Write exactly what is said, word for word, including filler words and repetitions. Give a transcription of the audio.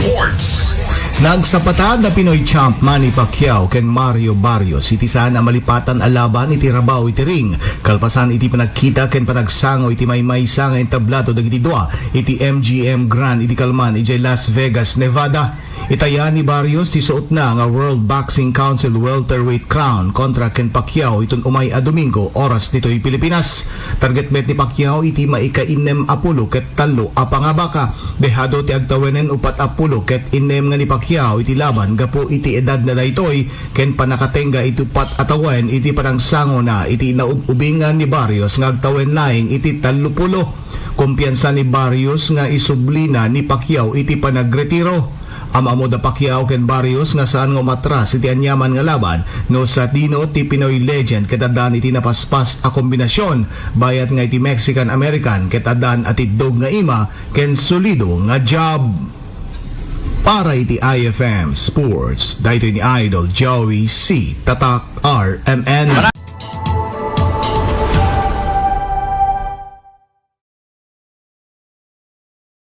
Sports. Nagsapatan da Pinoy champ Manny Pacquiao ken Mario Barrios iti saan a malipatan a laban iti rabaw iti ring, kalpasan iti panagkita ken panagsango iti maymaysa nga entablado dagiti dua iti M G M Grand iti kalman idiay Las Vegas, Nevada. Itaya ni Barrios ti suotna nga World Boxing Council welterweight crown kontra ken Pacquiao iton umay a Domingo, oras ditoy Pilipinas. Target met ni Pacquiao iti maikainnem a pulo ket tallo a pangabaka. Dehado ti agtawenen upat a pulo ket innem nga ni Pacquiao iti laban gapu iti edadna daytoy ken pannakatengga iti upat a tawen iti panagsangona iti naub-ubingan ni Barrios nga agtawen laeng iti tallo pulo. Kumpiyansa ni Barrios nga isublina ni Pacquiao iti panagretiro. Am-ammo da Pacquiao ken Barrios nga saan nga umatras iti aniaman nga laban no sadino ti Pinoy legend ket addan iti napaspas a kombinasion, bayat nga iti Mexican-American ket addan a tiddog nga ima ken solido nga jab. Para iti I F M Sports, daytoy ni Idol Joey C. Tatak R M N.